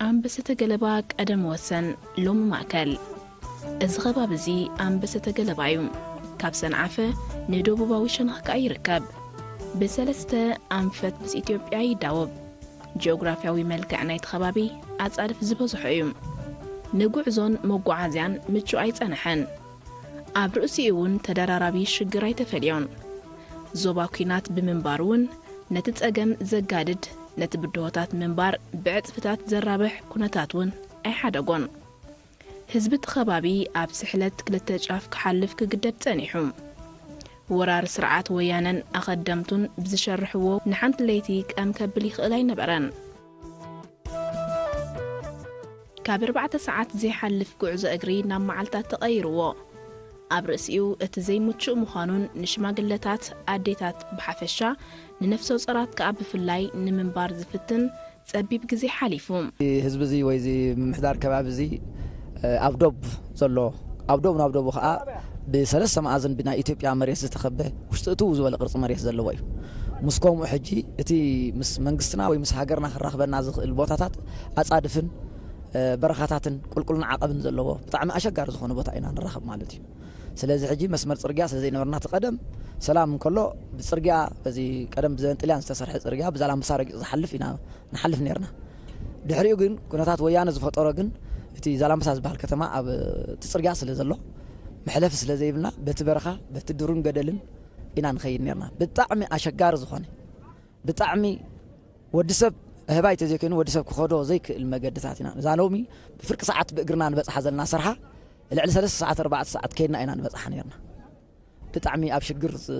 ኣንበሰተ ገለባ ቀደም ወሰን፣ ሎሚ ማእከል። እዚ ከባቢ እዚ ኣንበሰተ ገለባ እዩ። ካብ ሰንዓፈ ንደቡባዊ ሸነኽ ከኣ ይርከብ። ብሰለስተ ኣንፈት ምስ ኢትዮጵያ ይዳወብ። ጂኦግራፍያዊ መልክዕ ናይቲ ከባቢ ኣጻድፍ ዝበዝሖ እዩ። ንጉዕዞን መጓዓዝያን ምቹእ ኣይጸንሐን። ኣብ ርእሲኡ እውን ተደራራቢ ሽግር ኣይተፈልዮን። ዞባ ኲናት ብምንባሩ እውን ነቲ ጸገም ዘጋድድ፣ ነቲ ብድሆታት ምንባር ብዕጽፍታት ዘራብሕ ኩነታት እውን ኣይሓደጎን። ህዝቢ እቲ ከባቢ ኣብ ስሕለት ክልተ ጫፍ ክሓልፍ ክግደድ ጸኒሑ። ወራሪ ስርዓት ወያነን ኣኸደምቱን ብዝሸርሕዎ ንሓንቲ ለይቲ ቀም ከብል ይኽእል ኣይነበረን። ካብ ኣርባዕተ ሰዓት ዘይሓልፍ ጉዕዞ እግሪ ናብ መዓልታት ተቐይርዎ። ኣብ ርእሲኡ እቲ ዘይምቹእ ምዃኑን ንሽማግለታት ኣዴታት ብሓፈሻ ንነፍሰ ጾራት ከኣ ብፍላይ ንምንባር ዝፍትን ጸቢብ ግዜ ሓሊፉ። እዚ ህዝቢ እዚ ወይ እዚ ምምሕዳር ከባቢ እዚ፣ እ፣ ኣብ ዶብ ዘሎ፣ ኣብ ዶብ ናብ ዶቡ ከኣ ብሰለስተ መኣዝን ብናይ ኢትዮጵያ መሬት ዝተኸበ ውሽጢ እትው ዝበለ ቅርጺ መሬት ዘለዎ እዩ። ምስ ከምኡ ሕጂ እቲ ምስ መንግስትና ወይ ምስ ሃገርና ክራኽበና ዝኽእል ቦታታት ኣጻድፍን፣ እ፣ በረኻታትን ቁልቁልን ዓቐብን ዘለዎ ብጣዕሚ ኣሸጋሪ ዝኾነ ቦታ ኢና ንራኸብ ማለት እዩ። ስለዚ ሕጂ መስመር ጽርግያ ስለ ዘይነበርና እቲ ቀደም ሰላም እንከሎ ብጽርግያ በዚ ቀደም ብዘን ጥልያን ዝተሰርሐ ጽርግያ ብዛላምበሳ ረጊጹ ዝሓልፍ ኢና ንሓልፍ ነርና። ድሕሪኡ ግን ኩነታት ወያነ ዝፈጠሮ ግን እቲ ዛላምበሳ ዝበሃል ከተማ ኣብ እቲ ጽርግያ ስለ ዘሎ መሕለፊ ስለ ዘይብልና በቲ በረኻ በቲ ዱርን ገደልን ኢና ንኸይድ ነርና። ብጣዕሚ ኣሸጋሪ ዝኾነ ብጣዕሚ ወዲ ሰብ ኣህባይ ተዘይኮይኑ ወዲ ሰብ ክኸዶ ዘይክእል መገድታት ኢና። እዛ ሎሚ ብፍርቂ ሰዓት ብእግርና ንበጽሓ ዘለና ስርሓ ልዕሊ ሰለስተ ሰዓት ኣርባዕተ ሰዓት ከይድና ኢና ንበጽሓ ነርና። ብጣዕሚ ኣብ ሽግር ዝ-፣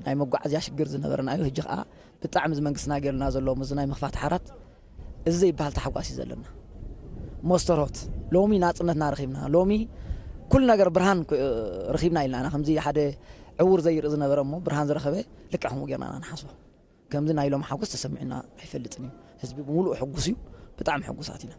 ናይ መጓዓዝያ ሽግር ዝነበረና እዩ። ሕጂ ኸኣ ብጣዕሚ እዚ መንግስትና ገይሩልና ዘሎ ምስዚ ናይ ምኽፋት ሓራት እዚ ዘይበሃል ተሓጓስ እዩ ዘለና። ሞስተርሆት ሎሚ ናጽነትና ረኺብና። ሎሚ ኩሉ ነገር ብርሃን ክ-፣ ረኺብና ኢልና ኢና። ከምዚ ሓደ ዕዉር ዘይርኢ ዝነበረ እሞ ብርሃን ዝረኸበ ልክዕ ከምኡ ጌርና ኢና ንሓስቦ። ከምዚ ናይ ሎሚ ሓጎስ ተሰሚዑና ኣይፈልጥን እዩ። ህዝቢ ብምሉኡ ሕጉስ እዩ። ብጣዕሚ ሕጉሳት ኢና።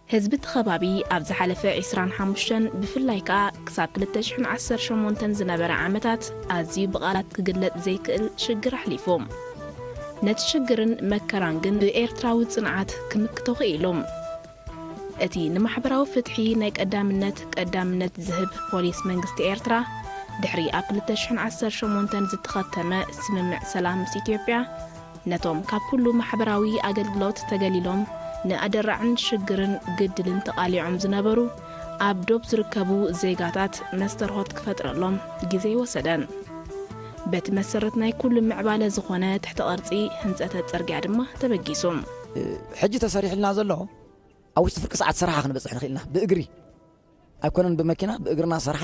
ህዝቢ እቲ ከባቢ ኣብ ዝሓለፈ ዕስራን ሓሙሽተን ብፍላይ ከኣ ክሳብ ክልተ ሽሕን ዓሰርተ ሸሞንተን ዝነበረ ዓመታት ኣዝዩ ብቓላት ክግለጽ ዘይክእል ሽግር ኣሕሊፉ። ነቲ ሽግርን መከራን ግን ብኤርትራዊ ጽንዓት ክምክቶ ክኢሉ። እቲ ንማሕበራዊ ፍትሒ ናይ ቀዳምነት ቀዳምነት ዝህብ ፖሊስ መንግስቲ ኤርትራ፣ ድሕሪ ኣብ ክልተ ሽሕን ዓሰርተ ሸሞንተን ዝተኸተመ ስምምዕ ሰላም ምስ ኢትዮጵያ፣ ነቶም ካብ ኩሉ ማሕበራዊ ኣገልግሎት ተገሊሎም ንኣደራዕን ሽግርን ግድልን ተቓሊዖም ዝነበሩ ኣብ ዶብ ዝርከቡ ዜጋታት መስተርሆት ክፈጥረሎም ግዜ ኣይወሰደን። በቲ መሰረት ናይ ኩሉ ምዕባለ ዝኾነ ትሕተ ቅርጺ ህንጸተ ጽርግያ ድማ ተበጊሱ። ሕጂ ተሰሪሕልና ዘሎ ኣብ ውሽጢ ፍርቂ ሰዓት ስራሓ ክንበጽሕ ንኽእል ኢና። ብእግሪ ኣይኮነን ብመኪና፣ ብእግርና ስራሓ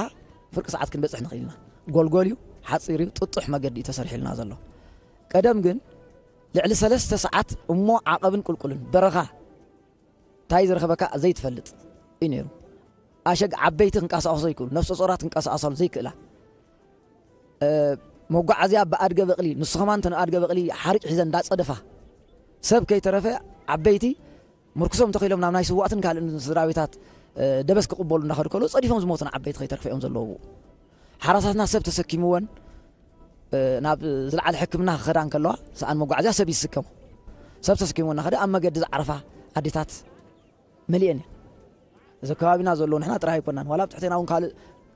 ፍርቂ ሰዓት ክንበጽሕ ንኽእል ኢና። ጎልጎል እዩ፣ ሓጺር እዩ፣ ጥጡሕ መገዲ እዩ ተሰሪሕልና ዘሎ። ቀደም ግን ልዕሊ ሰለስተ ሰዓት እሞ ዓቐብን ቁልቁልን በረኻ እንታይ ዝረኸበካ ዘይትፈልጥ እዩ ነይሩ። ኣሸግ ዓበይቲ ክንቀሳቐሶ ይክእሉ፣ ነፍሰ ጾራት ክንቀሳቐሳሉ ዘይክእላ፣ እ፣ መጓዓዝያ ብኣድገ በቕሊ፣ ንሱ ኸማን እተን ኣድገ በቕሊ ሓርጭ ሒዘን እንዳጸደፋ፣ ሰብ ከይተረፈ ዓበይቲ ምርኩሶም ተኺሎም ናብ ናይ ስዋእትን ካልእን ስድራ ቤታት፣ እ፣ ደበስ ክቕበሉ እንዳኸዱ ከለዉ ጸዲፎም ዝሞቱን ዓበይቲ ከይተረፈ እዮም ዘለዉ። ሓራሳትና ሰብ ተሰኪምወን፣ እ፣ ናብ ዝለዓለ ሕክምና ክኸዳ እንከለዋ፣ ሰኣን መጓዓዝያ ሰብ ይስከሞ። ሰብ ተሰኪምወን እናኸደ ኣብ መገዲ ዝዓረፋ ኣዴታት መሊኤን እየን። እዚ ከባቢና ዘለዉ ንሕና ጥራይ ኣይኮናን። ዋላ ኣብ ትሕቴና እውን ካልእ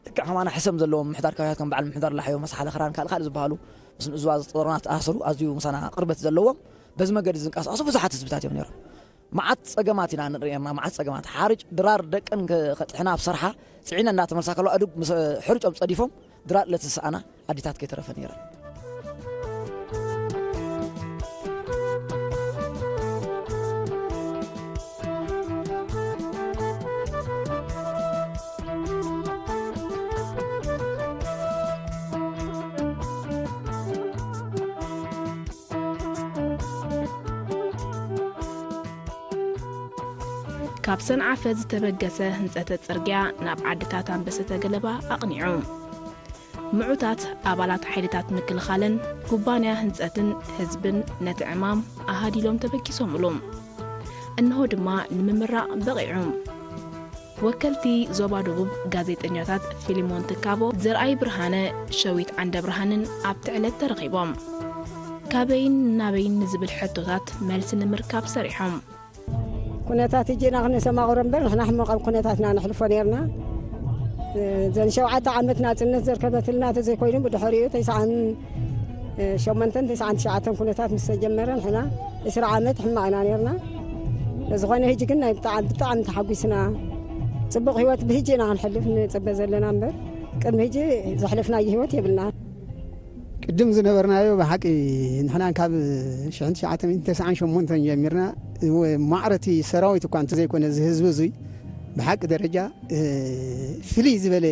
ልክዕ ከማና ሕሰም ዘለዎም ምሕዳር ከባቢታት ከም በዓል ምሕዳር ላሕዮ፣ መስሓለ ክራን፣ ካልእ ካልእ ዝበሃሉ ምስ ንእዝዋ ዝጠርና ዝተኣሳሰሩ ኣዝዩ ምሳና ቅርበት ዘለዎም በዚ መገዲ ዝንቀሳቐሱ ብዙሓት ህዝብታት እዮም ነይሮም። መዓት ጸገማት ኢና ንርኢ ነርና፣ መዓት ጸገማት። ሓርጭ ድራር ደቀን ከ-፣ ከጥሕና ኣብ ሰርሓ ጽዒነን እንዳተመልሳ ከለዋ ኣእዱግ ምስ ሕርጮም ጸዲፎም ድራር ለትስኣና ኣዴታት ከይተረፈ ነይረን። ካብ ሰንዓፈ ዝተበገሰ ህንጸተ ጽርግያ ናብ ዓድታት ኣንበሰተ ገለባ ኣቕኒዑ። ምዑታት ኣባላት ሓይልታት ምክልኻልን ኩባንያ ህንጸትን ህዝብን ነቲ ዕማም ኣሃዲሎም ተበጊሶምሉ። እንሆ ድማ ንምምራቕ በቒዑ። ወከልቲ ዞባ ደቡብ ጋዜጠኛታት ፊሊሞን ትካቦ፣ ዘርኣይ ብርሃነ፣ ሸዊት ዓንደብርሃንን ኣብቲ ዕለት ተረኺቦም። ካበይን ናበይን ንዝብል ሕቶታት መልሲ ንምርካብ ሰሪሖም። ኩነታት እጅና ክነሰማቕሮ እምበር ንሕና ሕመቕ ኣብ ኩነታትና ነሕልፎ ነርና። እዘን ሸውዓተ ዓመት ናጽነት ዘርከበትልና ተዘይኮይኑ ብድሕሪኡ ተስዓን ሸሞንተን ተስዓን ትሽዓተን ኩነታት ምስ ተጀመረ ንሕና ዕስራ ዓመት ሕማቕ ኢና ነርና። ዝኾነ ህጂ ግን ናይ ብጣዕሚ ብጣዕሚ ተሓጒስና። ጽቡቕ ህይወት ብህጂ ኢና ክንሕልፍ ንጽበ ዘለና እምበር ቅድሚ ህጂ ዘሕለፍናዮ ህይወት የብልና። ቅድም ዝነበርናዮ ብሓቂ ንሕና ካብ ሽሕን ትሽዓተ ሚእትን ተስዓን ሸሞንተን ጀሚርና ማዕረቲ ሰራዊት እኳ እንተዘይኮነ እዚ ህዝቢ እዙይ ብሓቂ ደረጃ፣ እ፣ ፍልይ ዝበለ፣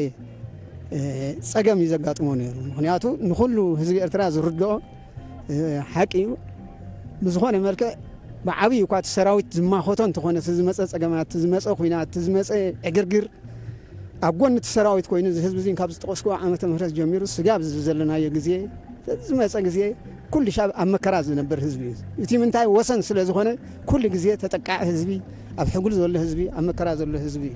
እ፣ ጸገም እዩ ዘጋጥሞ ነይሩ። ምኽንያቱ ንኹሉ ህዝቢ ኤርትራ ዝርድኦ፣ እ፣ ሓቂ እዩ። ብዝኾነ መልክዕ ብዓብዩ እኳ እቲ ሰራዊት ዝማኸቶ እንተኾነ እቲ ዝመጸ ጸገማት፣ እቲ ዝመጸ ኲናት፣ እቲ ዝመጸ ዕግርግር ኣብ ጎኒ እቲ ሰራዊት ኮይኑ እዚ ህዝቢ እዚ ካብ ዝጠቐስኩዎ ዓመተ ምህረት ጀሚሩ ስጋብ እዚ ዘለናዮ ግዜ ዝመጸ ግዜ ኩሉ ሻብ ኣብ መከራ ዝነብር ህዝቢ እዩ። እቲ ምንታይ ወሰን ስለ ዝኾነ ኩሉ ግዜ ተጠቃዒ ህዝቢ፣ ኣብ ሕጉል ዘሎ ህዝቢ፣ ኣብ መከራ ዘሎ ህዝቢ እዩ።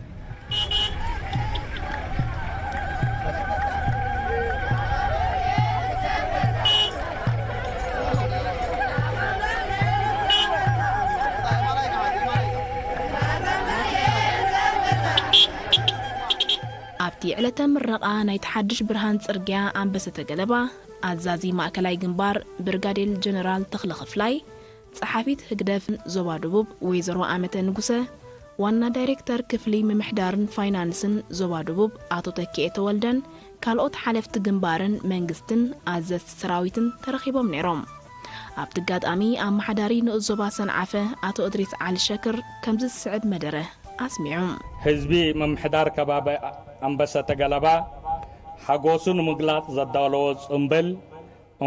ኣብቲ ዕለተ ምረቓ ናይቲ ሓድሽ ብርሃን ጽርግያ ኣንበሰተ ገለባ፣ ኣዛዚ ማእከላይ ግንባር ብርጋዴር ጀነራል ተኽለ ክፍላይ፣ ጸሓፊት ህግደፍ ዞባ ደቡብ ወይዘሮ ኣመተ ንጉሰ፣ ዋና ዳይሬክተር ክፍሊ ምምሕዳርን ፋይናንስን ዞባ ደቡብ ኣቶ ተኪኤ ተወልደን ካልኦት ሓለፍቲ ግንባርን መንግስትን ኣዘዝቲ ሰራዊትን ተረኺቦም ነይሮም። ኣብቲ ኣጋጣሚ ኣመሓዳሪ ንኡስ ዞባ ሰንዓፈ ኣቶ እድሪስ ዓሊ ሸክር ከምዚ ዝስዕብ መደረ ኣስሚዑ። ህዝቢ ምምሕዳር ከባቢ ኣንበሰተ ገለባ ሓጎሱ ንምግላጽ ዘዳለዎ ጽምብል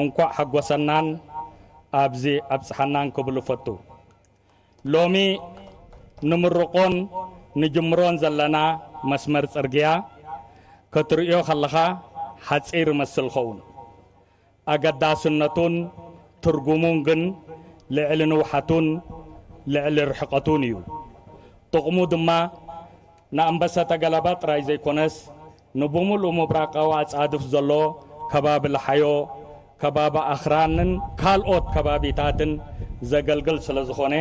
እንኳዕ ሓጎሰናን ኣብዚ ኣብጽሓናን ክብል እፈቱ። ሎሚ ንምርቆን ንጅምሮን ዘለና መስመር ጽርግያ ክትርእዮ ከለኻ ሓጺር ይመስል ኸውን። ኣገዳስነቱን ትርጉሙን ግን ልዕሊ ንውሓቱን ልዕሊ ርሕቀቱን እዩ። ጥቕሙ ድማ ንኣንበሰተ ገለባ ጥራይ ዘይኮነስ ንብምሉእ ምብራቓዊ ኣጻድፍ ዘሎ ከባቢ ለሓዮ፣ ከባቢ ኣኽራንን ካልኦት ከባቢታትን ዘገልግል ስለ ዝኾነ፣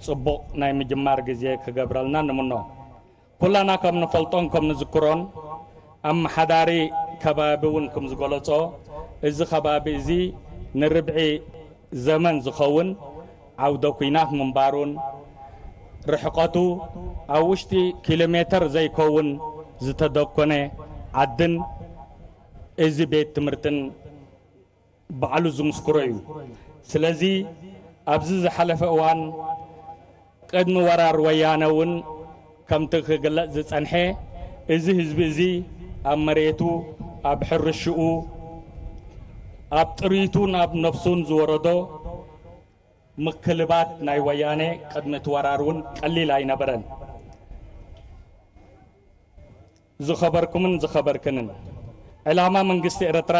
ጽቡቕ ናይ ምጅማር ግዜ ክገብረልና ንምኖ። ኩላና ከም ንፈልጦን ከም ንዝክሮን፣ ኣመሓዳሪ ከባቢ እውን ከም ዝገለጾ፣ እዚ ከባቢ እዚ ንርብዒ ዘመን ዝኸውን ዓውደ ኲናት ምንባሩን፣ ርሕቐቱ ኣብ ውሽጢ ኪሎ ሜተር ዘይከውን ዝተደኮነ ዓድን እዚ ቤት ትምህርትን ባዕሉ ዝምስክሮ እዩ። ስለዚ ኣብዚ ዝሓለፈ እዋን ቅድሚ ወራር ወያነ እውን ከምቲ ክግለጽ ዝጸንሐ፣ እዚ ህዝቢ እዚ ኣብ መሬቱ፣ ኣብ ሕርሽኡ፣ ኣብ ጥሪቱን ኣብ ነፍሱን ዝወረዶ ምክልባት ናይ ወያነ ቅድሚ እቲ ወራር እውን ቀሊል ኣይነበረን። ዝኸበርኩምን ዝኸበርክንን፣ ዕላማ መንግስቲ ኤርትራ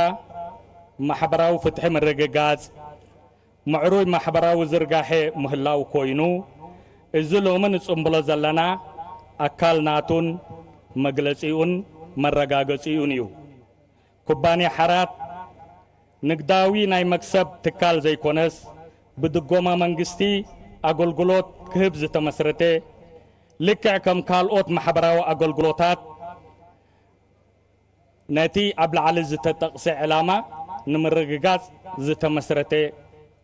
ማሕበራዊ ፍትሒ ምርግጋጽ፣ ምዕሩይ ማሕበራዊ ዝርጋሐ ምህላው ኮይኑ፣ እዚ ሎሚ ንጽምብሎ ዘለና ኣካል ናቱን መግለጺኡን መረጋገጺኡን እዩ። ኩባንያ ሓራት ንግዳዊ ናይ መክሰብ ትካል ዘይኮነስ፣ ብድጎማ መንግስቲ ኣገልግሎት ክህብ ዝተመስረተ፣ ልክዕ ከም ካልኦት ማሕበራዊ ኣገልግሎታት ነቲ ኣብ ላዕሊ ዝተጠቕሰ ዕላማ ንምርግጋጽ ዝተመስረተ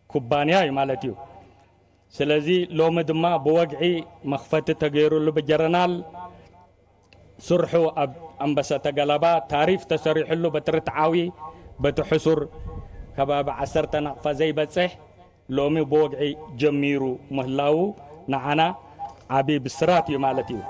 ኩባንያ እዩ ማለት እዩ። ስለዚ ሎሚ ድማ ብወግዒ መኽፈቲ ተገይሩሉ ብጀረናል ስርሑ ኣብ ኣንበሰተ ገለባ ታሪፍ ተሰሪሕሉ በቲ ርትዓዊ በቲ ሕሱር ከባቢ ዓሰርተ ናቕፋ ዘይበጽሕ ሎሚ ብወግዒ ጀሚሩ ምህላዉ ንዓና ዓቢ ብስራት እዩ ማለት እዩ።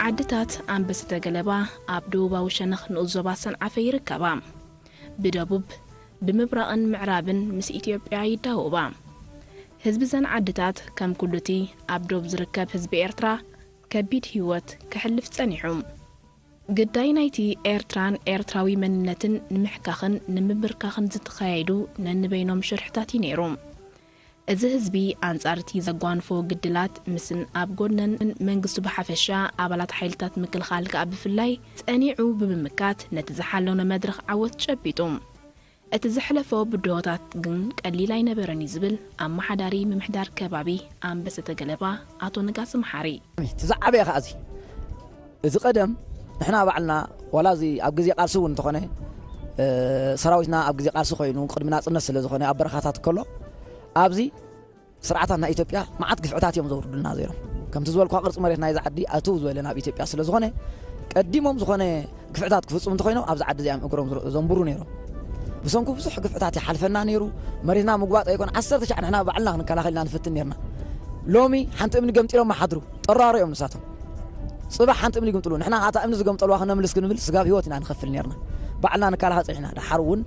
ዓድታት ኣንበስተ ገለባ ኣብ ደቡባዊ ሸነኽ ንኡስ ዞባ ሰንዓፈ ይርከባ። ብደቡብ፣ ብምብራቕን ምዕራብን ምስ ኢትዮጵያ ይዳወባ። ህዝቢ እዘን ዓድታት ከም ኩሉቲ ኣብ ዶብ ዝርከብ ህዝቢ ኤርትራ ከቢድ ህይወት ከሕልፍ ጸኒሑ። ግዳይ ናይቲ ኤርትራን ኤርትራዊ መንነትን ንምሕካኽን ንምብርካኽን ዝተኻየዱ ነንበይኖም ሽርሕታት እዩ ነይሩ። እዚ ህዝቢ ኣንጻር እቲ ዘጓንፎ ግድላት ምስን ኣብ ጎድነን መንግስቱ ብሓፈሻ ኣባላት ሓይልታት ምክልኻል ከኣ ብፍላይ ጸኒዑ ብምምካት ነቲ ዝሓለኖ መድረኽ ዓወት ጨቢጡ። እቲ ዘሕለፎ ብድሆታት ግን ቀሊል ኣይነበረን እዩ ዝብል ኣመሓዳሪ ምምሕዳር ከባቢ ኣንበሰተ ገለባ ኣቶ ነጋሲ መሓሪ። እቲ ዝዓበየ ከኣ እዚ፣ እዚ ቀደም ንሕና ባዕልና ዋላ እዚ ኣብ ግዜ ቃልሲ እውን እንተኾነ፣ እ፣ ሰራዊትና ኣብ ግዜ ቃልሲ ኮይኑ ቅድሚ ናጽነት ስለ ዝኾነ ኣብ በረኻታት ከሎ ኣብዚ ስርዓታት ናይ ኢትዮጵያ መዓት ግፍዕታት እዮም ዘውርዱልና ነይሮም። ከምቲ ዝበልኳ ቅርጺ መሬት ናይዚ ዓዲ ኣትው ዝበለ ናብ ኢትዮጵያ ስለ ዝኾነ ቀዲሞም ዝኾነ ግፍዕታት ክፍጽሙ እንተኾይኖም ኣብዚ ዓዲ እዚኣ እዮም እግሮም ዝር-፣ ዘንብሩ ነይሮም። ብሰንኩ ብዙሕ ግፍዕታት ይሓልፈና ነይሩ። መሬትና ምግባጥ ኣይኮነ ዓሰርተ ሻዕ ንሕና ባዕልና ክንከላኸል ኢና ንፍትን ነይርና። ሎሚ ሓንቲ እምኒ ገምጢሎም ይሓድሩ። ጠራሮ እዮም ንሳቶም። ጽባሕ ሓንቲ እምኒ ይግምጥሉ። ንሕና እታ እምኒ ዝገምጠልዋ ክነምልስ ክንብል ስጋብ ህይወት ኢና ንኸፍል ነርና። ባዕልና ንከላኸል ጸኒሕና። ደሓር እውን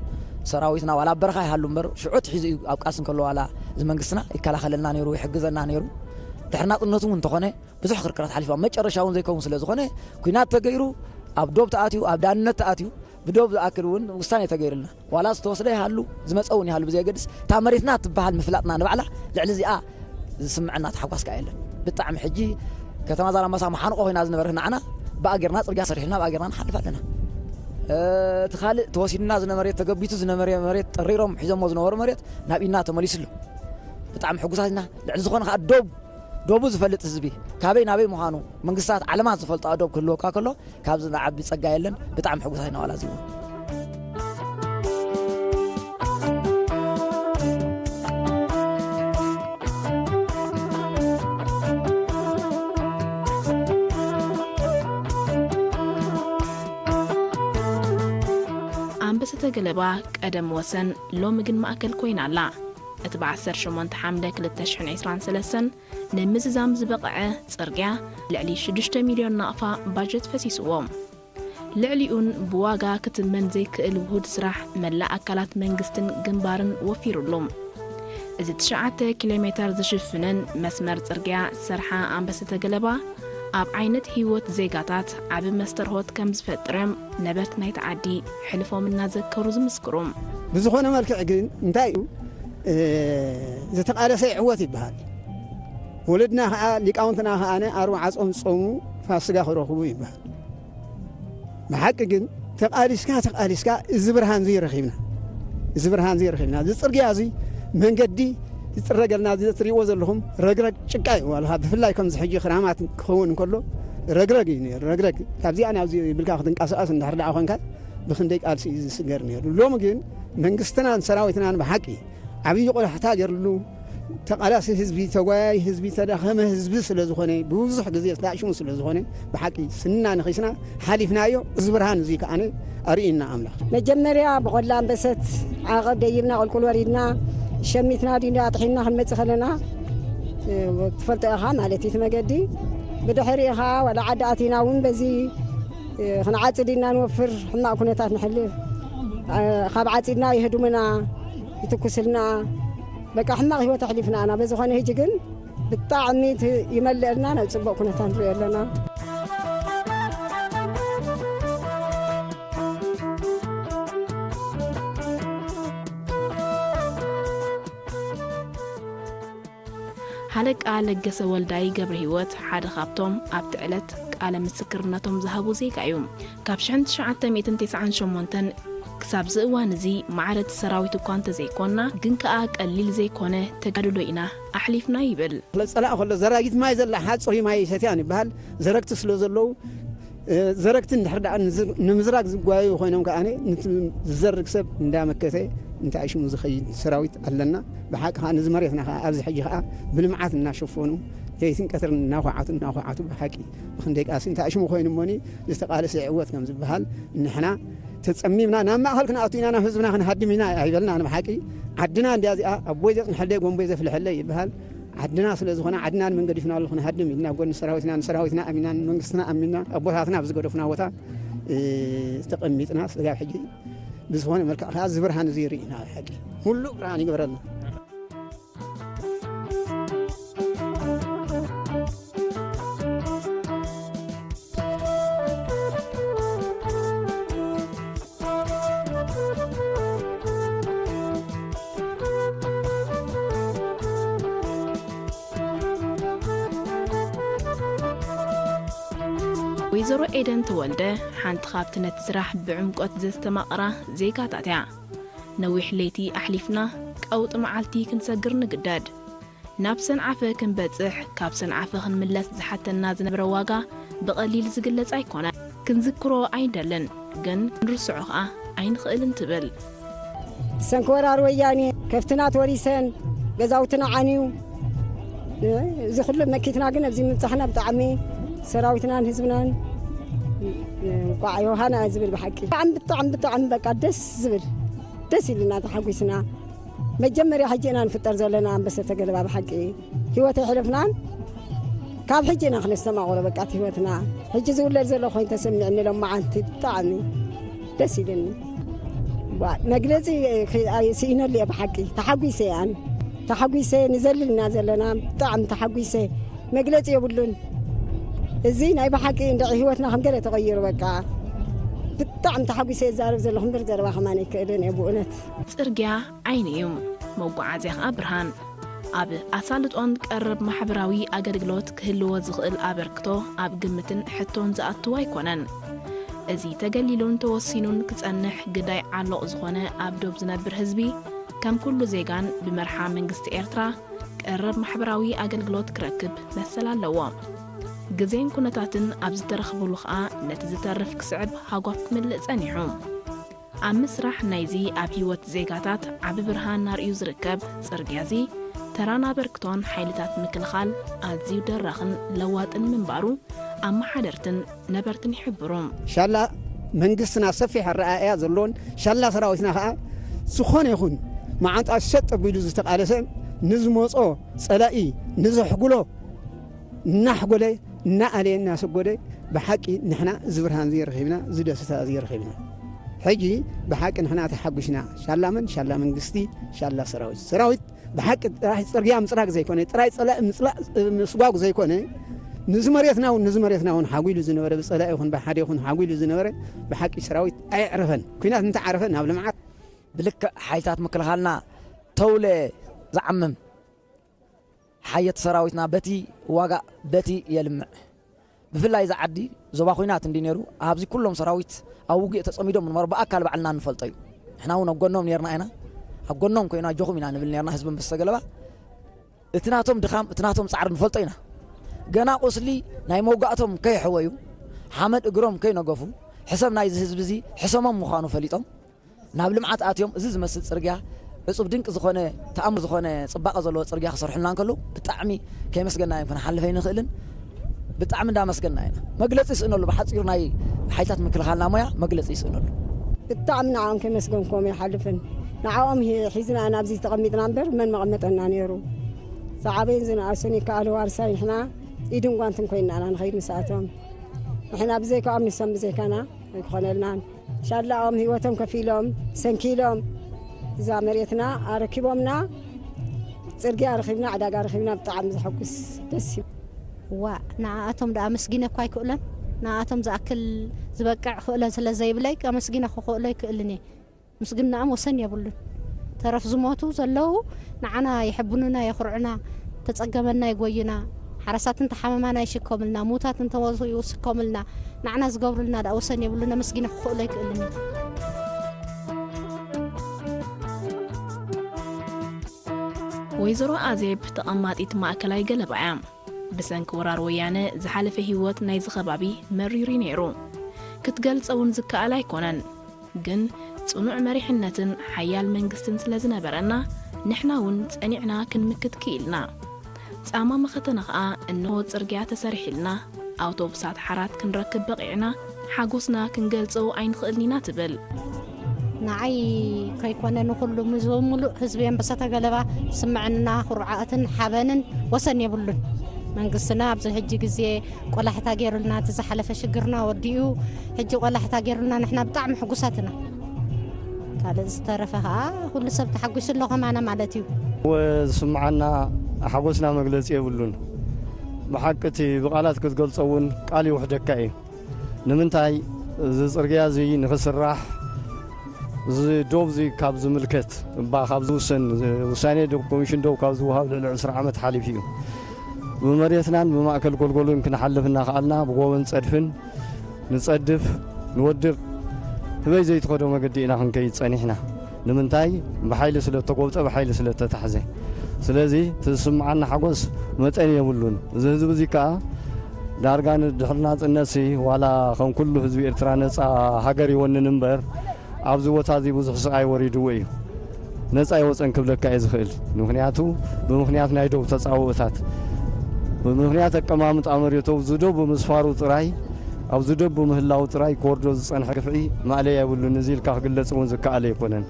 ሰራዊትና ዋላ ኣብ በረኻ ይሃሉ እምበር፣ ሽዑ ኣትሒዙ እዩ ኣብ ቃልሲ እንከሎ ዋላ እዚ መንግስትና ይከላኸለልና ነይሩ፣ ይሕግዘና ነይሩ። ድሕሪ ናጽነቱ እውን እንተኾነ ብዙሕ ክርክራት ሓሊፉ፣ ኣብ መጨረሻ እውን ዘይከውን ስለ ዝኾነ፣ ኲናት ተገይሩ፣ ኣብ ዶብ ተኣትዩ፣ ኣብ ዳንነት ተኣትዩ፣ ብዶብ ዝኣክል እውን ውሳኔ ተገይሩልና። ዋላ ዝተወስደ ይሃሉ፣ ዝመጸ እውን ይሃሉ ብዘየገድስ፣ እታ መሬትና ትበሃል ምፍላጥና ንባዕላ ልዕሊ እዚኣ ዝስምዐና ታሕጓስ ከኣ የለን። ብጣዕሚ ሕጂ ከተማ ዛላምበሳ መሓንቆ ኮይና ዝነበረት ንዓና፣ ብኣ ጌርና ጽርግያ ሰሪሕና፣ ብኣ ጌርና ንሓልፍ ኣለና። እ፣ እቲ ካልእ ተወሲድና ዝነበረ፣ ተገቢቱ ዝነበረ መሬት፣ ጠሪሮም ሒዞሞ ዝነበሩ መሬት ናብ ኢድና ተመሊሱ ኣሎ። ብጣዕሚ ሕጉሳት ኢና። ልዕሊ ዝኾነ ከኣ ዶብ፣ ዶቡ ዝፈልጥ ህዝቢ፣ ካበይ ናበይ ምዃኑ መንግስታት ዓለማት ዝፈልጦ ዶብ ክህልወካ ከሎ፣ ካብዚ ንዓቢ ጸጋ የለን። ብጣዕሚ ሕጉሳት ኢና ዋላ እዚ እውን። ኣንበሰተ ገለባ ቀደም ወሰን፣ ሎሚ ግን ማእከል ኮይና ኣላ። እቲ ብ ዓሰርተ ሸሞንተ ሓምለ ክልተ ሽሕን ዕስራን ሰለስተን ንምዝዛም ዝበቕዐ ጽርግያ ልዕሊ ሽዱሽተ ሚልዮን ናቕፋ ባጀት ፈሲስዎ። ልዕሊኡን ብዋጋ ክትመን ዘይክእል ውሁድ ስራሕ መላእ ኣካላት መንግስትን ግንባርን ወፊሩሉ። እዚ ትሽዓተ ኪሎ ሜተር ዝሽፍንን መስመር ጽርግያ ሰርሓ ኣንበሰተ ገለባ ኣብ ዓይነት ህይወት ዜጋታት ዓቢ መስተርሆት ከም ዝፈጥር እዮም ነበርቲ ናይቲ ዓዲ ሕልፎም እናዘከሩ ዝምስክሩ። ብዝኾነ መልክዕ ግን እንታይ እዩ፣ እ፣ ዝተቓለሰ ይዕወት ይበሃል። ወለድና ኸዓ ሊቃውንትና ኸዓ ኣርብዓ ጾም ጾሙ ፋስጋ ክረኽቡ ይበሃል። ብሓቂ ግን ተቓሊስካ ተቓሊስካ እዚ ብርሃን እዚ ረኺብና፣ እዚ ብርሃን እዚ ረኺብና። እዚ ጽርግያ እዚ መንገዲ ዝጽረገልና እዚ እትሪእዎ ዘለኹም ረግረግ ጭቃ እዩ። ዋላ ብፍላይ ከምዚ ሕጂ ክራማት ክኸውን እንከሎ ረግረግ እዩ ነይሩ። ረግረግ ካብዚኣ ናብዚ ብልካ ክትንቀሳቐስ እንድሕር ደኣ ኮንካ ብኽንደይ ቃልሲ እዩ ዝስገር ነይሩ። ሎሚ ግን መንግስትናን ሰራዊትናን ብሓቂ ዓብዪ ቆላሕታ ገይርሉ ተቓላሲ ህዝቢ፣ ተጓያይ ህዝቢ፣ ተዳኸመ ህዝቢ ስለ ዝኾነ፣ ብዙሕ ግዜ ተኣሽሙ ስለ ዝኾነ፣ ብሓቂ ስንና ነኺስና ሓሊፍናዮ። እዚ ብርሃን እዚ ከኣ ኣርእየና ኣምላኽ። መጀመርያ ብቆላ ኣንበሰት ዓቐብ ደይብና፣ ቁልቁል ወሪድና፣ ሸሚትና ድዩ ኣጥሒንና ክንመጽእ ከለና፣ እ፣ ትፈልጦ ኢኻ ማለት እዩ እቲ መገዲ። ብድሕሪኡ ኸኣ ዋላ ዓዲ ኣቲና እውን በዚ፣ እ፣ ክንዓጽድ ኢና ንወፍር፣ ሕማቕ ኩነታት ንሕልፍ። እ፣ ካብ ዓጺድና የህድሙና፣ ይትኩስልና። በቃ ሕማቕ ህይወት ኣሕሊፍና ኢና። በዝኾነ ሕጂ ግን ብጣዕሚ እቲ ይመልአልና፣ ናብ ጽቡቕ ኩነታት ንሪኦ ኣለና። ሃለቃ ለገሰ ወልዳይ ገብረ ህይወት ሓደ ካብቶም ኣብቲ ዕለት ቃለ ምስክርነቶም ዝሃቡ ዜጋ እዩ። ካብ ሽሕን ትሽዓተ ሚእትን ተስዓን ሸሞንተን ክሳብ እዚ እዋን እዚ ማዕረ እቲ ሰራዊት እኳ እንተዘይኮንና፣ ግን ከኣ ቀሊል ዘይኮነ ተጋድሎ ኢና ኣሕሊፍና ይብል። ጸላእ ከሎ ዘራጊት ማይ ዘላ ሓጹር ማይ ይሰትያን ይበሃል። ዘረግቲ ስለ ዘለዉ፣ እ፣ ዘረግቲ እንድሕር ደኣ ንዝ-፣ ንምዝራግ ዝጓየዩ ኮይኖም ከኣ ንቲ ዝዘርግ ሰብ እንዳመከተ እንታይ ሽሙ ዝኸይድ ሰራዊት ኣለና። ብሓቂ ከኣ ነዚ መሬትና ከኣ ኣብዚ ሕጂ ከኣ ብልምዓት እናሸፈኑ ለይትን ቀትርን እናኳዓቱ እናኳዓቱ ብሓቂ ብኽንደይ ቃልሲ እንታይ ሽሙ ኮይኑ እሞኒ ዝተቓለሰ ይዕወት ከም ዝበሃል ንሕና ተጸሚምና ናብ ማእኸል ክንኣቱ ኢና፣ ናብ ህዝብና ክንሃድም ኢና ኣይበልናን። ብሓቂ ዓድና እንድያ እዚኣ፣ ኣቦይ ዘጽንሐለይ ጎንቦይ ዘፍልሐለይ ይበሃል። ዓድና ስለ ዝኾነ ዓድና ንመን ገዲፍናሉ ክንሃድም ኢልና ጎኒ ሰራዊትና፣ ንሰራዊትና ኣሚና፣ ንመንግስትና ኣሚና፣ ኣቦታትና ኣብ ዝገደፉና ቦታ፣ እ፣ ተቐሚጥና ስጋብ ሕጂ ብዝኾነ መልክዕ ከኣ እዚ ብርሃን እዚ ይርኢ ኢና። ብሓቂ ሙሉእ ብርሃን ይግበረልና። ወይዘሮ ኤደን ተወልደ ሓንቲ ካብቲ ነቲ ስራሕ ብዕምቆት ዘስተማቕራ ዜጋታት እያ። ነዊሕ ለይቲ ኣሕሊፍና ቀውጢ መዓልቲ ክንሰግር ንግደድ። ናብ ሰንዓፈ ክንበጽሕ፣ ካብ ሰንዓፈ ክንምለስ ዝሓተና ዝነበረ ዋጋ ብቐሊል ዝግለጽ ኣይኮነን። ክንዝክሮ ኣይንደልን፣ ግን ክንርስዖ ኸኣ ኣይንኽእልን ትብል። ብሰንኪ ወራር ወያኔ ከፍትና ተወሪሰን፣ ገዛውትና ዓንዩ፣ እዚ ኩሉ መኪትና ግን ኣብዚ ምብጻሕና ብጣዕሚ ሰራዊትናን ህዝብናን እንቋዕ ዮሃና ዝብል ብሓቂ ብጣዕሚ፣ ብጣዕሚ፣ ብጣዕሚ በቃ ደስ ዝብል፣ ደስ ኢልና ተሓጒስና። መጀመርያ ሕጂ ኢና ንፍጠር ዘለና ኣንበሰተ ገለባ ብሓቂ ህይወት ኣይሕለፍናን። ካብ ሕጂ ኢና ክነስተማቕሮ በቃ እቲ ህይወትና። ሕጂ ዝውለድ ዘሎ ኮይኑ ተሰሚዕኒ ሎም መዓልቲ ብጣዕሚ ደስ ኢልኒ። ዋ፣ መግለጺ ክ-፣ ኣይ-፣ ስኢነሉ እየ ብሓቂ። ተሓጒሰ እየ ኣነ። ተሓጒሰ ንዘልልና ዘለና ብጣዕሚ ተሓጒሰ። መግለጺ የብሉን። እዚ ናይ ብሓቂ እንድዒ ህይወትና ከም ገለ ተቐይሩ በቃ። ብጣዕሚ ተሓጒሰ እየ ዝዛረብ ዘለኹ እምበር ዘረባ ከማን ኣይክእልን እየ ብእውነት። ጽርግያ ዓይኒ እዩ፣ መጓዓዝያ ኸኣ ብርሃን። ኣብ ኣሳልጦን ቀረብ ማሕበራዊ ኣገልግሎት ክህልዎ ዝኽእል ኣበርክቶ ኣብ ግምትን ሕቶን ዝኣትው ኣይኮነን። እዚ ተገሊሉን ተወሲኑን ክጸንሕ ግዳይ ዓሎቕ ዝኾነ ኣብ ዶብ ዝነብር ህዝቢ፣ ከም ኩሉ ዜጋን ብመርሓ መንግስቲ ኤርትራ ቀረብ ማሕበራዊ ኣገልግሎት ክረክብ መሰል ኣለዎ። ግዜን ኩነታትን ኣብ ዝተረኽብሉ ኸኣ ነቲ ዝተርፍ ክስዕብ ሃጓፍ ክምልእ ጸኒሑ። ኣብ ምስራሕ ናይዚ ኣብ ህይወት ዜጋታት ዓቢ ብርሃን ኣርእዩ ዝርከብ ጽርግያ እዚ፣ ተራን ኣበርክቶን ሓይልታት ምክልኻል ኣዝዩ ደራኽን ለዋጥን ምንባሩ ኣመሓደርትን ነበርትን ይሕብሩ። ሻላ መንግስትና ሰፊሕ ኣረኣእያ ዘለዎን ሻላ ሰራዊትና ኸኣ ዝኾነ ይኹን መዓንጣ ሸጥ ኣቢሉ ዝተቓለሰ ንዝመጾ ጸላኢ ንዘሕጉሎ እናሕጎለ እናኣለየ እናሰጎደ ብሓቂ ንሕና እዚ ብርሃን እዚ ረኺብና፣ እዚ ደስታ እዚ ረኺብና። ሕጂ ብሓቂ ንሕና ተሓጒስና። ሻላ መን? ሻላ መንግስቲ፣ ሻላ ሰራዊት። ሰራዊት ብሓቂ ጥራይ ጽርግያ ምጽራግ ዘይኮነ፣ ጥራይ ጸላኢ ምጽላእ፣ ምስጓጉ ዘይኮነ፣ ንዚ መሬትና እውን፣ ንዚ መሬትና እውን ሓጒሉ ዝነበረ፣ ብጸላኢ ይኹን ብሓደ ይኹን ሓጒሉ ዝነበረ ብሓቂ ሰራዊት ኣየዕረፈን። ኲናት እንተዓረፈ ናብ ልምዓት። ብልክዕ ሓይልታት ምክልኻልና ተውለ ዝዓምም ሓየት ሰራዊትና በቲ ዋጋ በቲ የልምዕ። ብፍላይ እዚ ዓዲ ዞባ ኹናት እንዲ ነይሩ፣ ኣብዚ ኩሎም ሰራዊት ኣብ ውግእ ተጸሚዶም ምንባሩ ብኣካል ባዕልና ንፈልጦ እዩ። ንሕና እውን ኣብ ጎኖም ነርና ኢና። ኣብ ጎኖም ኮይና ኣጆኹም ኢና ንብል ነርና ህዝቢ ኣንበሳ ገለባ። እቲ ናቶም ድኻም፣ እቲ ናቶም ጻዕሪ ንፈልጦ ኢና። ገና ቁስሊ ናይ መውጋእቶም ከይሕወዩ፣ ሓመድ እግሮም ከይነገፉ፣ ሕሰም ናይዚ ህዝቢ እዚ ሕሰሞም ምዃኑ ፈሊጦም፣ ናብ ልምዓት ኣትዮም፣ እዚ ዝመስል ጽርግያ፣ ዕጹብ ድንቂ ዝኾነ፣ ተኣምር ዝኾነ፣ ጽባቐ ዘለዎ ጽርግያ ክሰርሑልና እንከለዉ፣ ብጣዕሚ ከየመስገና እዮም ክንሓልፍ ኣይንኽእልን። ብጣዕሚ እንዳመስገና ኢና። መግለጺ ይስእነሉ፣ ብሓጺሩ ናይ ሓይልታት ምክልኻልና ሞያ መግለጺ ይስእነሉ። ብጣዕሚ ንዕኦም ከመስገንኩም ኣይሓልፍን። ንዕኦም ሒ-፣ ሒዝና ናብዚ ተቐሚጥና እምበር መን መቐመጠና ነይሩ? ዝዓበየን ዝነኣሰን ይከኣል ዋርሳይ ንሕና ኢድን ጓንትን ኮይንና ኢና ንኸይድ ምስኣቶም። ንሕና ብዘይካኦም ንሶም ብዘይካና ኣይክኾነልናን። ሻላኦም ህይወቶም ከፊሎም ሰንኪሎም እዛ መሬትና ኣረኪቦምና፣ ጽርግያ ረኺብና፣ ዕዳጋ ረኺብና፣ ብጣዕሚ ዘሐጉስ ደስ ይብል። ዋ፣ ንኣኣቶም ደኣ ኣመስጊነ እኳ ኣይክእሎን። ንኣኣቶም ዝኣክል ዝበቅዕ ክእለት ስለ ዘይብለይ ኣመስጊነ ክኽእሎ ኣይክእልን እየ። ምስግናኦም ወሰን የብሉን። ተረፍ ዝሞቱ ዘለዉ ንዓና የሐብኑና፣ የኹርዑና፣ ተጸገመና ይጎዩና፣ ሓረሳት እንተሓመማና ይሽከሙልና፣ ምዉታት እንተሞቱ ይስከሙልና፣ ንዓና ዝገብሩልና ደኣ ወሰን የብሉን። ኣመስጊነ ክኽእሎ ኣይክእልን እየ። ወይዘሮ ኣዜብ ተቐማጢት ማእከላይ ገለባ እያ። ብሰንኪ ወራር ወያነ ዝሓለፈ ህይወት ናይዚ ከባቢ መሪር እዩ ነይሩ። ክትገልጸ እውን ዝከኣል ኣይኮነን። ግን ጽኑዕ መሪሕነትን ሓያል መንግስትን ስለ ዝነበረና፣ ንሕና እውን ጸኒዕና ክንምክት ክኢልና። ጻማ መኸተና ኸኣ እንሆ ጽርግያ ተሰሪሕልና፣ ኣውቶቡሳት ሓራት ክንረክብ በቒዕና፣ ሓጎስና ክንገልጾ ኣይንኽእልን ኢና ትብል። ንዓይ ከይኮነ ንኹሉ፣ ምስ ምሉእ ህዝቢ ኣንበሳታ ገለባ ስምዕና፣ ኩርዓትን ሓበንን ወሰን የብሉን። መንግስትና ኣብዚ ሕጂ ግዜ ቆላሕታ ገይሩልና፣ እቲ ዝሓለፈ ሽግርና ወዲኡ፣ ሕጂ ቆላሕታ ገይሩልና፣ ንሕና ብጣዕሚ ሕጉሳት ኢና። ካልእ ዝተረፈ ኸኣ ኩሉ ሰብ ተሓጒሱ ኣሎ ከማና ማለት እዩ። ዝስምዓና ሓጎስና መግለጺ የብሉን። ብሓቂ እቲ ብቓላት ክትገልጾ እውን ቃል ይውሕደካ እዩ። ንምንታይ እዚ ጽርግያ እዚ ንኽስራሕ፣ እዚ ዶብ እዚ ካብ ዝምልከት፣ እባ ካብ ዝውሰን፣ ውሳኔ ዶብ፣ ኮሚሽን ዶብ ካብ ዝወሃብ ልዕሊ ዕስራ ዓመት ሓሊፉ እዩ። ብመሬትናን ብማእከል ጎልጎልን ክንሓልፍ እናኸኣልና፣ ብጎቦን ጸድፍን ንጸድፍ፣ ንወድቕ፣ ህበይ ዘይትኸዶ መገዲ ኢና ክንከይድ ጸኒሕና። ንምንታይ? ብሓይሊ ስለ እተጎብጠ፣ ብሓይሊ ስለ እተታሕዘ። ስለዚ እቲ ዝስምዓና ሓጎስ መጠን የብሉን። እዚ ህዝቢ እዚ ከኣ ዳርጋ ንድሕሪ ናጽነትሲ ዋላ ከም ኩሉ ህዝቢ ኤርትራ ነጻ ሃገር ይወንን እምበር፣ ኣብዚ ቦታ እዚ ብዙሕ ስቓይ ወሪድዎ እዩ። ነጻ ኣይወጸን ክብለካ እየ ዝኽእል። ምኽንያቱ፣ ብምኽንያት ናይ ዶብ ተጻብኦታት፣ ብምኽንያት ኣቀማምጣ መሬቱ ኣብዚ ዶብ ብምስፋሩ ጥራይ፣ ኣብዚ ዶብ ብምህላው ጥራይ ክወርዶ ዝጸንሐ ግፍዒ ማእለያ የብሉን። እዚ ኢልካ ክግለጽ እውን ዝከኣል ኣይኮነን።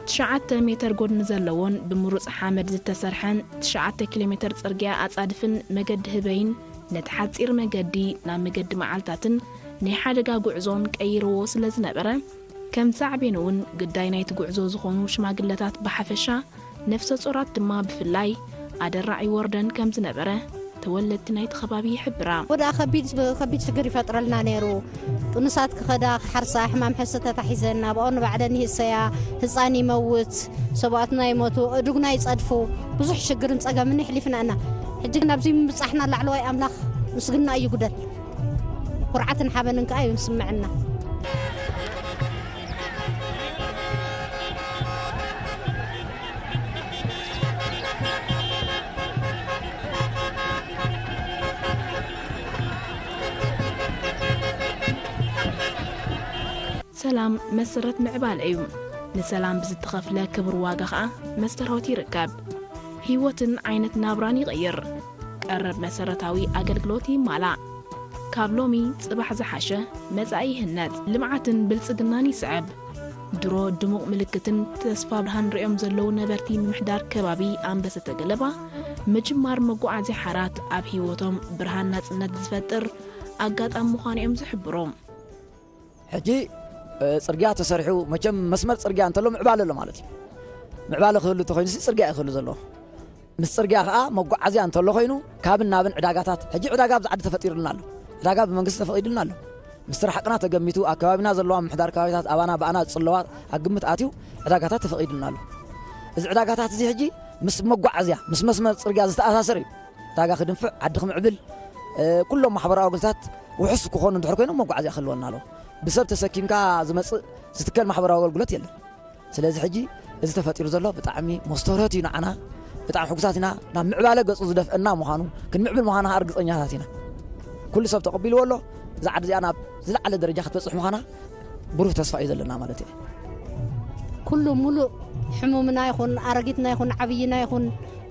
ትሽዓተ ሜተር ጎድኒ ዘለዎን ብምሩጽ ሓመድ ዝተሰርሐን ትሽዓተ ኪሎ ሜተር ጽርግያ ኣጻድፍን መገዲ ህበይን ነቲ ሓጺር መገዲ ናብ መገዲ መዓልታትን ናይ ሓደጋ ጉዕዞን ቀይርዎ ስለ ዝነበረ፣ ከም ሳዕቤን እውን ግዳይ ናይቲ ጉዕዞ ዝኾኑ ሽማግለታት ብሓፈሻ፣ ነፍሰ ጾራት ድማ ብፍላይ ኣደራዕ ይወርደን ከም ዝነበረ ተወለድቲ ናይቲ ከባቢ ይሕብራ። ወደኣ ከቢድ፣ ከቢድ ሽግር ይፈጥረልና ነይሩ። ጥኑሳት ክኸዳ፣ ክሓርሳ፣ ሕማም ሕርሲ ተታሒዘን፣ ኣብኦ ንባዕለን ይህሰያ፣ ህጻን ይመውት፣ ሰብኣትና ይሞቱ፣ እዱግና ይጸድፉ፣ ብዙሕ ሽግርን ጸገምን የሕሊፍና ኢና። ሕጂ ግን ኣብዚ ምብጻሕና ላዕለዋይ ኣምላኽ ምስግና እዩ ጉደል። ኩርዓትን ሓበንን ከኣ እዩ ዝስምዐና። ሰላም መሰረት ምዕባለ እዩ። ንሰላም ብዝተኸፍለ ክቡር ዋጋ ኸኣ መስተርሆት ይርከብ። ህይወትን ዓይነት ናብራን ይቕይር። ቀረብ መሰረታዊ ኣገልግሎት ይማላእ። ካብ ሎሚ ጽባሕ ዝሓሸ መጻኢ ይህነጽ። ልምዓትን ብልጽግናን ይስዕብ። ድሮ ድሙቕ ምልክትን ተስፋ ብርሃን ርእዮም ዘለዉ ነበርቲ ምምሕዳር ከባቢ ኣንበሰተ ገለባ፣ ምጅማር መጓዓዝያ ሓራት ኣብ ህይወቶም ብርሃን ናጽነት ዝፈጥር ኣጋጣሚ ምዃኑ እዮም ዝሕብሩ። ሕጂ ጽርግያ ተሰሪሑ፣ መቸም መስመር ጽርግያ እንተሎ ምዕባለ ኣሎ ማለት እዩ። ምዕባለ ክህሉ እንተኾይኑ ጽርግያ እዩ ክህሉ ዘለዎ። ምስ ጽርግያ ከዓ መጓዓዝያ እንተሎ ኮይኑ፣ ካብን ናብን ዕዳጋታት፣ ሕጂ ዕዳጋ ኣብዚ ዓዲ ተፈጢሩልና ኣሎ። ዕዳጋ ብመንግስቲ ተፈቒዱልና ኣሎ። ምስቲ ርሓቕና ተገሚቱ፣ ኣብ ከባቢና ዘለዋ ምምሕዳር ከባቢታት ኣባና ብኣና ዝጽለዋ ኣብ ግምት ኣትዩ ዕዳጋታት ተፈቒዱልና ኣሎ። እዚ ዕዳጋታት እዚ ሕጂ ምስ መጓዓዝያ፣ ምስ መስመር ጽርግያ ዝተኣሳሰር እዩ። ዕዳጋ ክድንፍዕ፣ ዓዲ ክምዕብል፣ ኩሎም ማሕበራዊ ኣገልግሎታት ውሑስ ክኾኑ እንድሕር ኮይኖም መጓዓዝያ ክህልወና ኣለዎ። ብሰብ ተሰኪምካ ዝመጽእ ዝትከል ማሕበራዊ ኣገልግሎት የለን። ስለዚ ሕጂ እዚ ተፈጢሩ ዘሎ ብጣዕሚ መስተርሆት እዩ ንዓና። ብጣዕሚ ሕጉሳት ኢና። ናብ ምዕባለ ገጹ ዝደፍአና ምዃኑ፣ ክንምዕብል ምዃና ርግጸኛታት ኢና። ኩሉ ሰብ ተቐቢልዎ ኣሎ። እዛ ዓዲ እዚኣ ናብ ዝለዓለ ደረጃ ክትበጽሕ ምዃና ብሩህ ተስፋ እዩ ዘለና ማለት እዩ። ኩሉ ሙሉእ ሕሙምና ይኹን ኣረጊትና ይኹን ዓብይና ይኹን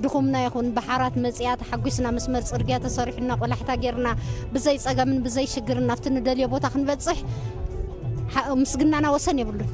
ድኹምና ይኹን ብሓራት መፅያ ተሓጒስና መስመር ፅርግያ ተሰሪሑና ቆላሕታ ጌርና ብዘይ ፀገምን ብዘይ ሽግርን ናብቲ ንደልዮ ቦታ ክንበፅሕ ምስግናና ወሰን የብሉን።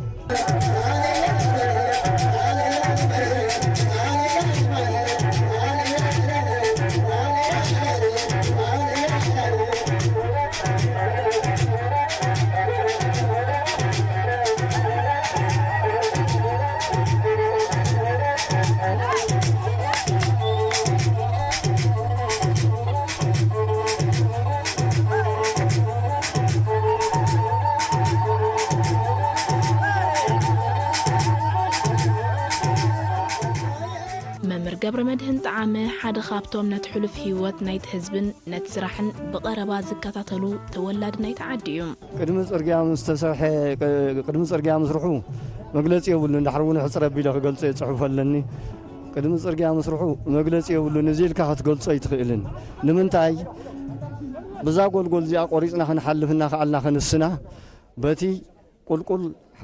መምህር ገብረ መድህን ጠዓመ ሓደ ካብቶም ነቲ ሕሉፍ ህይወት ናይቲ ህዝብን ነቲ ስራሕን ብቐረባ ዝከታተሉ ተወላዲ ናይቲ ዓዲ እዩ። ቅድሚ ጽርግያ ምስ ተሰርሐ ቅድሚ ጽርግያ ምስርሑ መግለጺ የብሉን። ድሕሪ እውን ሕጽር ኣቢለ ክገልጾ እየ፣ ጽሑፍ ኣለኒ። ቅድሚ ጽርግያ ምስርሑ መግለጺ የብሉን። እዚ ኢልካ ክትገልጾ ኣይትኽእልን። ንምንታይ ብዛ ጎልጎል እዚኣ ቆሪጽና ክንሓልፍ እናኸኣልና ክንስና በቲ ቁልቁል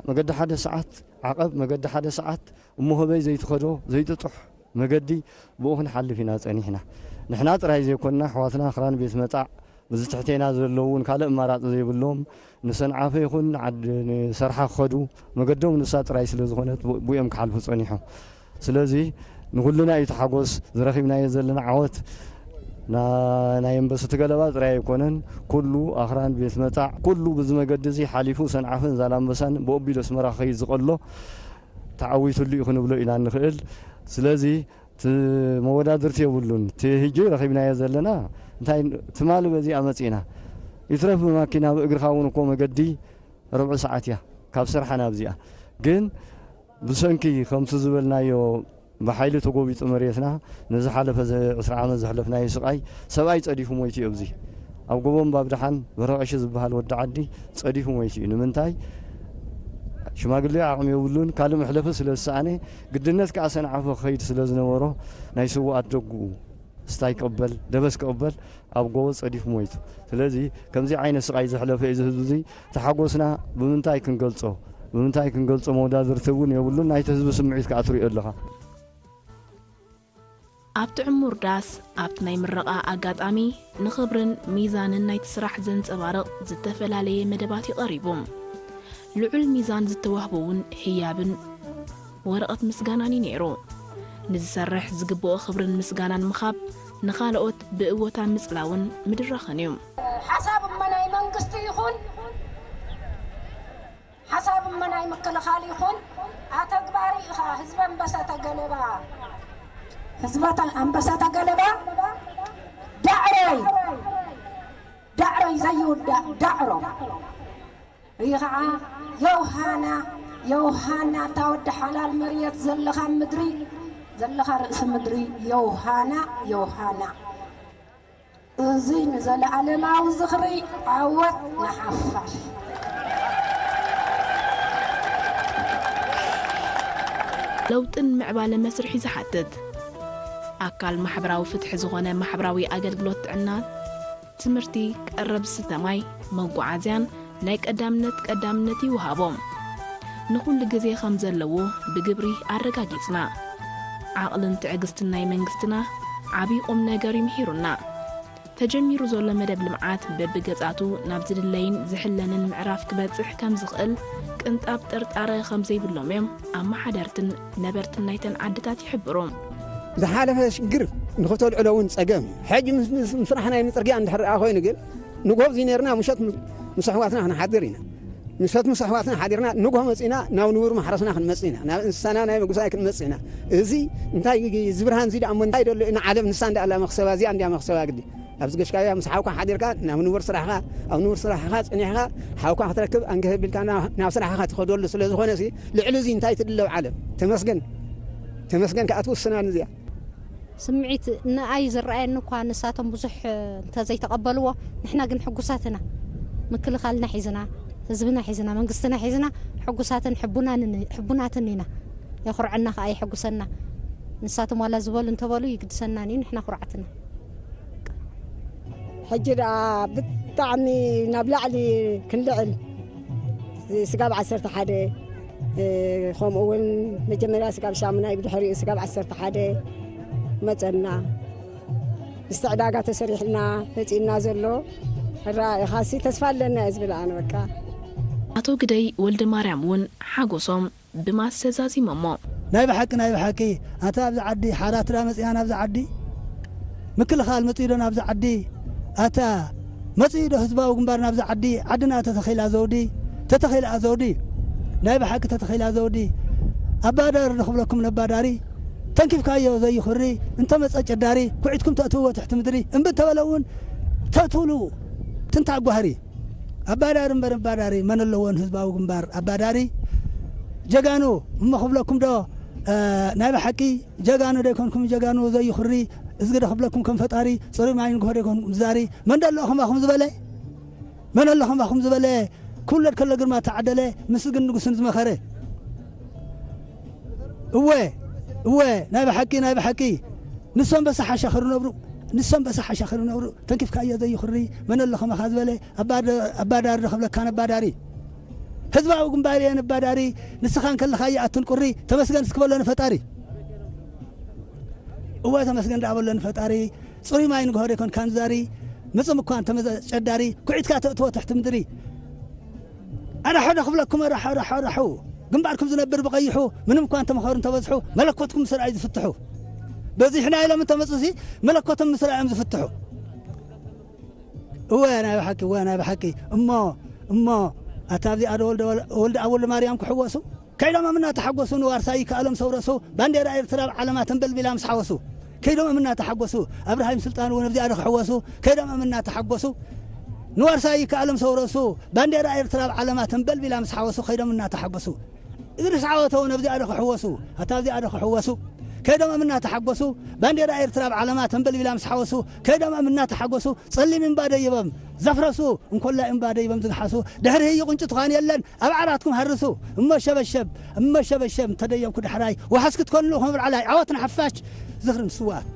መገዲ ሓደ ሰዓት ዓቐብ መገዲ ሓደ ሰዓት እሞ ህበይ ዘይትኸዶ ዘይጥጡሕ መገዲ ብኡ ክንሓልፍ ኢና ጸኒሕና። ንሕና ጥራይ ዘይኮንና ኣሕዋትና ክራን ቤት መጻዕ እዚ ትሕቴና ዘለዉ እውን ካልእ ኣማራጺ ዘይብሎም ንሰንዓፈ ይኹን ንዓዲ ንሰርሓ ክኸዱ መገዶም ንሳ ጥራይ ስለ ዝኾነት ብኡ እዮም ክሓልፉ ጸኒሖም። ስለዚ ንኹልና እዩ እቲ ሓጎስ ዝረኺብናዮ ዘለና ዓወት ናይ ኣንበሰተ ገለባ ጥራይ ኣይኮነን። ኩሉ ኣኽራን ቤት መጻዕ ኩሉ ብዚ መገዲ እዚ ሓሊፉ ሰንዓፈን ዛላንበሳን ብኦቢል ኣስመራ ክኸይድ ዝቐሎ ተዓዊትሉ እዩ ክንብሎ ኢና እንኽእል። ስለዚ እቲ መወዳድርቲ የብሉን። እቲ ህጂ ረኺብናዮ ዘለና እንታይ ትማሊ በዚኣ መጺእና ይትረፍ ብማኪና ብእግርኻ እውን እኮ መገዲ ርብዒ ሰዓት እያ ካብ ስርሓ ናብዚኣ ግን ብሰንኪ ከምቲ ዝበልናዮ ብሓይሊ ተጎቢጡ መሬትና ንዝሓለፈ ዕስራ ዓመት ዘሕለፍናዮ ስቓይ ሰብኣይ ጸዲፉ ሞይቱ እዩ። ኣብዚ ኣብ ጎቦ እምባ ብደሓን በረቐሺ ዝበሃል ወዲ ዓዲ ጸዲፉ ሞይቱ እዩ። ንምንታይ? ሽማግሌ ዓቕሚ የብሉን፣ ካልእ መሕለፊ ስለ ዝሰኣነ ግድነት ከኣ ሰንዓፈ ክኸይድ ስለ ዝነበሮ ናይ ስውኣት ደጉኡ ስታይ ክቕበል ደበስ ክቕበል ኣብ ጎቦ ጸዲፉ ሞይቱ። ስለዚ ከምዚ ዓይነት ስቓይ ዘሕለፈ እዚ ህዝቢ እዚ ተሓጎስና ብምንታይ ክንገልጾ? ብምንታይ ክንገልጾ? መወዳድርቲ እውን የብሉን። ናይቲ ህዝቢ ስምዒት ከኣ ትሪኦ ኣለኻ። ኣብቲ ዕሙር ዳስ ኣብቲ ናይ ምረቓ ኣጋጣሚ ንኽብርን ሚዛንን ናይቲ ስራሕ ዘንጸባርቕ ዝተፈላለየ መደባት እዩ ቀሪቡ። ልዑል ሚዛን ዝተዋህቦ እውን ህያብን ወረቐት ምስጋናን እዩ ነይሩ። ንዝሰርሕ ዝግብኦ ክብርን ምስጋናን ምኻብ ንኻልኦት ብእወታ ምጽላውን ምድራኽን እዩ። ሓሳብ እመ ናይ መንግስቲ ይኹን ሓሳብ እመ ናይ ምክልኻል ይኹን ኣተግባሪ ኢኻ ህዝቢ ኣንበሳ ተገለባ ህዝቢ ኣንበሳ ተገለባ ዳዕሮይ ዳዕሮይ ዘይውዳእ ዳዕሮ እዩ ኸዓ ዮሃና ዮሃና እታ ወዲ ሓላል መርየት ዘለኻ ምድሪ ዘለኻ ርእሲ ምድሪ ዮሃና ዮሃና እዚ ንዘለኣለማዊ ዝኽሪ ዓወት ንሓፋሽ። ለውጥን ምዕባለ መስርሒ ዝሓትት ኣካል ማሕበራዊ ፍትሒ ዝኾነ ማሕበራዊ ኣገልግሎት ጥዕና ትምህርቲ፣ ቀረብ ዝስተ ማይ፣ መጓዓዝያን ናይ ቀዳምነት ቀዳምነት ይወሃቦም። ንኹሉ ግዜ ከም ዘለዎ ብግብሪ ኣረጋጊጽና። ዓቕልን ትዕግስትን ናይ መንግስትና ዓብዪ ቁም ነገር ይምሂሩና። ተጀሚሩ ዘሎ መደብ ልምዓት በብገጻቱ ናብ ዝድለይን ዝሕለንን ምዕራፍ ክበጽሕ ከም ዝኽእል ቅንጣብ ጥርጣረ ከም ዘይብሎም እዮም ኣመሓደርትን ነበርትን ናይተን ዓድታት ይሕብሩ። ዝሓለፈ ሽግር ንኽተልዕሎ እውን ጸገም እዩ። ሕጂ ምስ፣ ምስ፣ ምስራሕ ናይ ምጽርግያ እንድሕር ደኣ ኮይኑ ግን ንጎብ እዚ ነርና ምሸት ምስ፣ ምስ ኣሕዋትና ክንሓድር ኢና። ምሸት ምስ ኣሕዋትና ሓዲርና ንጎ መጺና ናብ ንቡር ማሕረስና ክንመጽእ ኢና። ናብ እንስሳና ናይ ምጉሳይ ክንመጽእ ኢና። እዚ እንታይ እዚ ብርሃን እዚ ደኣ እሞ እንታይ ደሎ ንዓለም ንሳ እንዳ ኣላ መኽሰባ እዚኣ እንዲያ መኽሰባ ግዲ። ኣብዚ ገሽካያ ምስ ሓውካ ሓዲርካ ናብ ንቡር ስራሕኻ፣ ኣብ ንቡር ስራሕኻ ጸኒሕካ ሓውካ ክትረክብ ኣንገህብ ኢልካ ናብ፣ ናብ ስራሕኻ ትኸደሉ ስለ ዝኾነ ሲ ልዕሊ እዚ እንታይ ትድለው ዓለም? ተመስገን። ተመስገን ከኣ ትውስና ንዚኣ። ስምዒት ንኣይ ዝረኣየኒ እኳ ንሳቶም ብዙሕ እንተዘይተቐበልዎ፣ ንሕና ግን ሕጉሳት ኢና። ምክልኻልና ሒዝና፣ ህዝብና ሒዝና፣ መንግስትና ሒዝና፣ ሕጉሳትን ሕቡናንን፣ ሕቡናትን ኢና። የኹርዐና ከኣ የሐጉሰና። ንሳቶም ዋላ ዝበሉ እንተበሉ ይግድሰናን እዩ፣ ንሕና ኩርዓትና። ሕጂ ደኣ ብጣዕሚ ናብ ላዕሊ ክንልዕል፣ ስጋብ ዓሰርተ ሓደ፣ እ፣ ከምኡ እውን መጀመርያ ስጋብ ሻሙናይ፣ ብድሕሪኡ ስጋብ ዓሰርተ ሓደ መጸና። ምስቲ ዕዳጋ ተሰሪሕልና መጺእና ዘሎ ኣረኣኢኻሲ ተስፋ ኣለና እየ ዝብል ኣነ በቃ። ኣቶ ግደይ ወልደ ማርያም እውን ሓጎሶም ብማሰ ዛዚሞሞ። ናይ ብሓቂ፣ ናይ ብሓቂ፣ ኣታ ኣብዚ ዓዲ ሓራትዳ መጺኣ ናብዚ ዓዲ? ምክልኻል መጺኡ ዶ ናብዚ ዓዲ? ኣታ መጺኡ ዶ ህዝባዊ ግንባር ናብዚ ዓዲ? ዓድና ተተኺላ ዘውዲ፣ ተተኺላ ዘውዲ፣ ናይ ብሓቂ ተተኺላ ዘውዲ። ኣባዳሪ ንኽብለኩም ነባዳሪ፣ ተንኪፍካዮ ዘይኹሪ፣ እንተመጸ ጨዳሪ፣ ኩዒትኩም ተእትውዎ ትሕቲ ምድሪ፣ እምቢ እንተበለ እውን ተእትውሉ ትንታ ጓህሪ። ኣባዳሪ እምበር ኣባዳሪ መን ኣለዎ ንህዝባዊ ግንባር ኣባዳሪ? ጀጋኑ እሞ ክብለኩም ዶ፣ እ፣ ናይ ብሓቂ ጀጋኑ ደይኮንኩም ጀጋኑ ዘይኹሪ፣ እዝጊ ዶ ክብለኩም ከም ፈጣሪ፣ ጽሩይ ማይ ንግሆ ደይኮንኩም ዛሪ? መን ዶ ኣለዎ ከማኹም ዝበለ? መን ኣሎ ከማኹም ዝበለ? ክውለድ ከሎ ግርማ ተዓደለ፣ ምስግን ንጉስን ዝመኸረ። እወ፣ እወ፣ ናይ ብሓቂ፣ ናይ ብሓቂ። ንሶም በሳ ሓሻኽሪ ነብሩ፣ ንሶም በሳ ሓሻኽሪ ነብሩ፣ ተንኪፍካዮ ዘይኹሪ፣ መን ኣሎ ከማኻ ዝበለ፣ ኣባደ-፣ ኣባዳሪ ዶ ክብለካ ነባዳሪ። ህዝባዊ ግንባር እየ ነባዳሪ፣ ንስኻ እንከለኻ ይኣቱን ቁሪ፣ ተመስገን እስኪ በሎ ንፈጣሪ። እወ፣ ተመስገን ደኣ በሎ ንፈጣሪ፣ ጽሩይ ማይ ንግሆ ደይኮንካን ዛሪ፣ ምጽም እኳ እንተመዘ ጨዳሪ፣ ኩዒትካ ተእትዎ ትሕቲ ምድሪ። ኣራሑ ዶ ክብለኩም፣ ኣራሑ፣ ኣራሑ፣ ኣራሑ። ግንባርኩም ዝነብር ብቐይሑ፣ ምንም እኳ እንተመኸሩ እንተበዝሑ፣ መለኮትኩም ምስ ረኣዩ ዝፍትሑ። በዚሕና ኢሎም እንተመጹሲ፣ መለኮቶም ምስ ረኣዮም ዝፍትሑ። እወ፣ ናይ ብሓቂ፣ እወ፣ ናይ ብሓቂ። እሞ፣ እሞ፣ ኣታ ኣብዚኣ ዶ ወልደ፣ ወልደ፣ ኣብ ወልደ ማርያም ክሕወሱ? ከይዶም እምና ተሓጎሱ፣ ንዋርሳይ ይከኣሎም ሰውረሱ፣ ባንዴራ ኤርትራ ኣብ ዓለማ ተንበልቢላ ምስ ሓወሱ። ከይዶም እምና ተሓጎሱ፣ ኣብርሃም ስልጣን እውን ኣብዚኣ ዶ ክሕወሱ? ከይዶም እምና ተሓጎሱ፣ ንዋርሳይ ይከኣሎም ሰውረሱ፣ ባንዴራ ኤርትራ ኣብ ዓለማ ተንበልቢላ ምስ ሓወሱ፣ ከይዶም እና ተሓጎሱ። እግሪ ሰዓወተው ነብዚኣ ዶ ክሕወሱ፣ ኣታ ኣብዚኣ ዶ ክሕወሱ? ከይዶም እምና ተሓጎሱ፣ ባንዴራ ኤርትራ ኣብ ዓለማ ተንበልቢላ ምስ ሓወሱ፣ ከይዶም እምና ተሓጎሱ፣ ጸሊም እምባ ደይቦም ዘፍረሱ፣ እንኮላይ እምባ ደይቦም ዝግሓሱ፣ ድሕሪ ህዩ ቁንጭ ትዃን የለን፣ ኣብ ዓራትኩም ሃርሱ። እሞ ሸበሸብ፣ እሞ ሸበሸብ፣ እንተደየብኩ ዳሕራይ፣ ዋሕስ ክትኮኑ ከም ብርዓላይ፣ ዓወት ንሓፋሽ፣ ዝኽሪ ንስውኣት።